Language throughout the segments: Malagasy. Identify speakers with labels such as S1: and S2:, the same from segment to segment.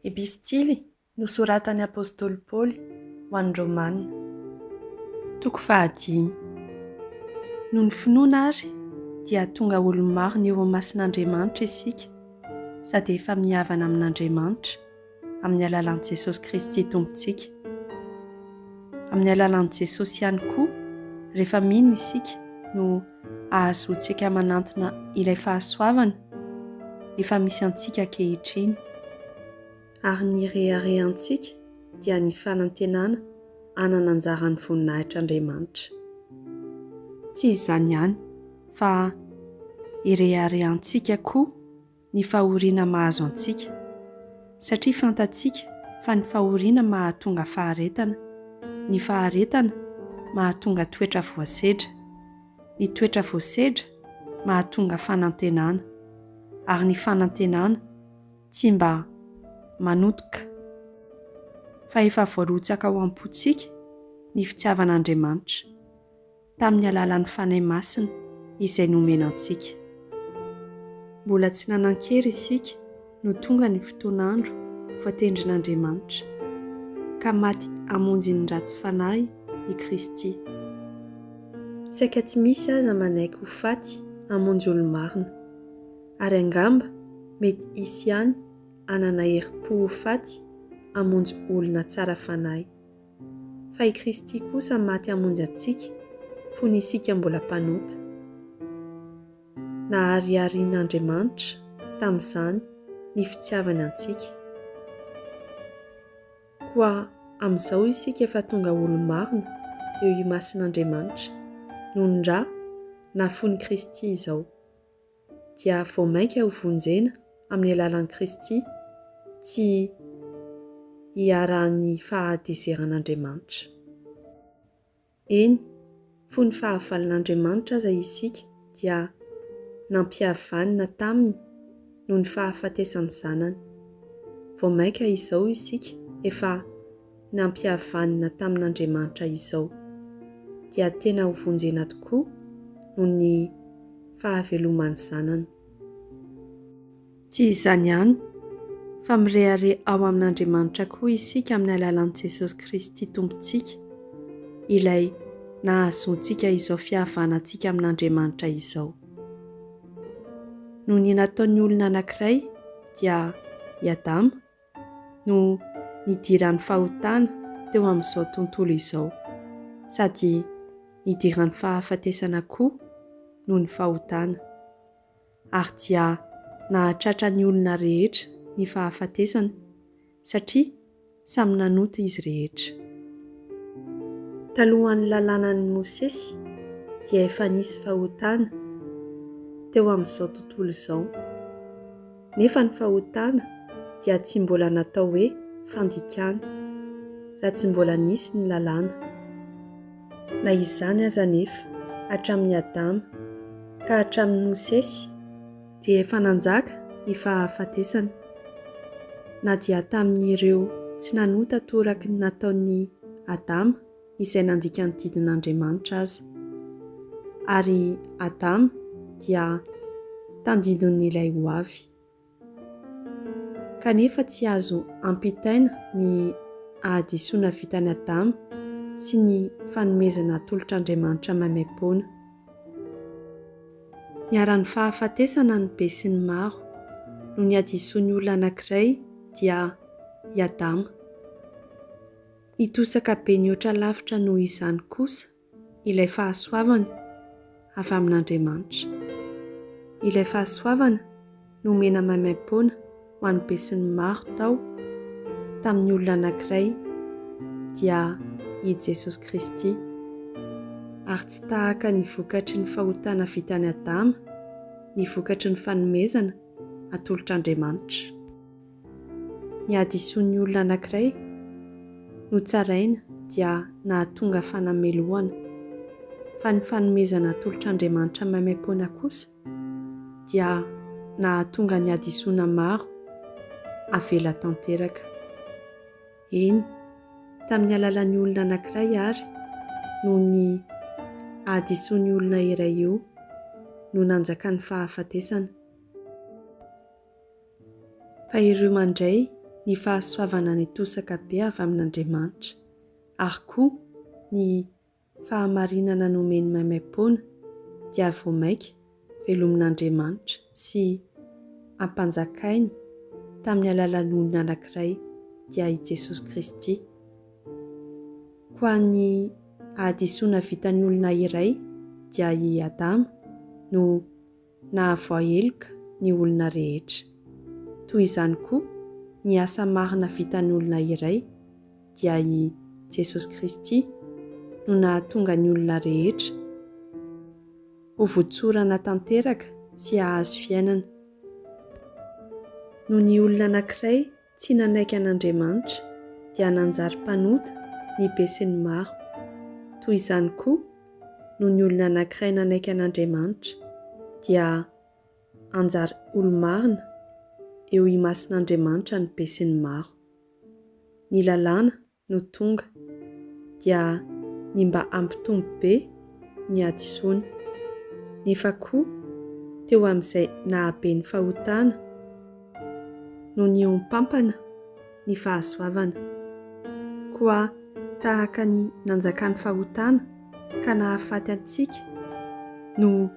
S1: Epistily nosoratan'ny apostoly Paoly ho an'ny Romana, toko fahadimy. Noho ny finoana àry dia tonga olo-marina eo imason'Andriamanitra isika sady efa mihavana amin'Andriamanitra amin'ny alalan'i Jesosy Kristy Tompontsika. Amin'ny alalan'i Jesosy ihany koa, rehefa mino isika no ahazoantsika manantona ilay fahasoavana efa misy antsika ankehitriny. Ary ny reharehantsika dia ny fanantenana hanana anjara ny voninahitr'Andriamanitra. Tsy izany ihany, fa ireharehantsika koa ny fahoriana mahazo antsika, satria fantatsika fa ny fahoriana mahatonga faharetana, ny faharetana mahatonga toetra voasedra, ny toetra voasedra mahatonga fanantenana, ary ny fanantenana tsy mba manotoka, fa efa voarotsaka ao am-pontsika ny fitiavan'Andriamanitra. tamin'ny alalan'ny Fanahy Masina izay nomena antsika. Mbola tsy nanan-kery isika no tonga ny fotoan'andro voatendrin'Andriamanitra, ka maty hamonjy ny ratsy fanahy i Kristy. Saika tsy misy aza manaiky ho faty hamonjy olo-marina, ary angamba mety hisy ihany hanana herim-po ho faty hamonjy olona tsara fanahy. Fa i Kristy kosa maty hamonjy antsika fony isika mbola mpanota. Nahariharin'Andriamanitra tamin'izany ny fitiavany antsika. Koa amin'izao isika efa tonga olo-marina eo imason'Andriamanitra noho ny ra nafoin'i Kristy izao. dia vao mainka ho vonjena amin'ny alalan'i Kristy tsy hiharan'ny fahatezeran'Andriamanitra. Eny, fony fahavalon'Andriamanitra aza isika dia nampihavanina taminy noho ny fahafatesan'ny Zanany. Vao mainka izao isika efa nampihavanina tamin'Andriamanitra izao, dia tena ho vonjena tokoa noho ny fahaveloman'ny Zanany. Tsy izany ihany, fa mirehareha ao amin'Andriamanitra koa isika amin'ny alalan'i Jesosy Kristy Tompontsika, ilay nahazoantsika izao fihavanantsika amin'Andriamanitra izao. Noho ny nataon'ny olona anankiray, dia i Adama, no nidiran'ny fahotana teo amin'izao tontolo izao, sady nidiran'ny fahafatesana koa noho ny fahotana, ary dia nahatratra ny olona rehetra ny fahafatesana, satria samy nanota izy rehetra. Talohan'ny lalànan'i Mosesy dia efa nisy fahotana teo amin'izao tontolo izao. Nefa ny fahotana dia tsy mbola natao hoe fandikana, raha tsy mbola nisy ny lalàna. Na izany aza anefa, hatramin'i Adama ka hatramin'i Mosesy dia efa nanjaka ny fahafatesana, na dia tamin'ireo tsy nanota toraky ny nataon'i Adama izay nandika ny didin'Andriamanitra aza. Ary Adama dia tandindon'ilay ho avy. Kanefa tsy azo ampitaina ny hahadisoana vitan'i Adama sy ny fanomezana atolotr'Andriamanitra maimaim-poana. Niharan'ny fahafatesana ny besinimaro noho ny hadisoan'ny olona anankiray dia i Adama. Hitosaka be nihoatra lavitra noho izany kosa ilay fahasoavana avy amin'Andriamanitra. Ilay fahasoavana nomena maimaimpoana ho an'ny besinimaro tao tamin'ny olona anankiray dia i Jesosy Kristy. Ary tsy tahaka ny vokatry ny fahotana vitan'i Adama ny vokatry ny fanomezana atolotr'Andriamanitra. Ny hadisoan'ny olona anankiray notsaraina dia nahatonga fanamelohana, fa ny fanomezana atolotr'Andriamanitra maimaimpoana kosa dia nahatonga ny hadisoana maro avela tanteraka. Eny, tamin'ny alalan'ny olona anankiray àry noho ny hadisoan'ny olona iray io no nanjakan'ny fahafatesana. Fa ireo mandray ny fahasoavana nitosaka be avy amin'Andriamanitra, ary koa ny fahamarinana nomeny maimaimpoana dia vao mainka velomin'Andriamanitra sy ampanjakainy tamin'ny alalan'olona anankiray dia i Jesosy Kristy. Koa ny hadisoana vitan'ny olona iray dia i Adama no nahavoaheloka ny olona rehetra. Toy izany koa, ny asa marina vitan'ny olona iray, dia i Jesosy Kristy, no nahatonga ny olona rehetra ho votsorana tanteraka sy hahazo fiainana. Noho ny olona anankiray tsy nanaiky an'Andriamanitra, dia nanjary mpanota ny besinimaro. Toy izany koa, noho ny olona anankiray nanaiky an'Andriamanitra, dia hanjary olo-marina eo imason'Andriamanitra ny besinimaro. Ny lalàna no tonga, dia ny mba hampitombo be ny hadisoana. Nefa koa, teo amin'izay nahabe ny fahotana no nihoam-pampana ny fahasoavana. Koa tahaka ny nanjakan'ny fahotana ka nahafaty antsika no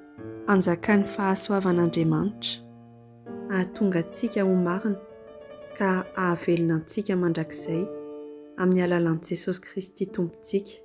S1: anjakan'ny fahasoavan'Andriamanitra hahatonga antsika ho marina ka hahavelona antsika mandrakizay amin'ny alalan'i Jesosy Kristy Tompontsika.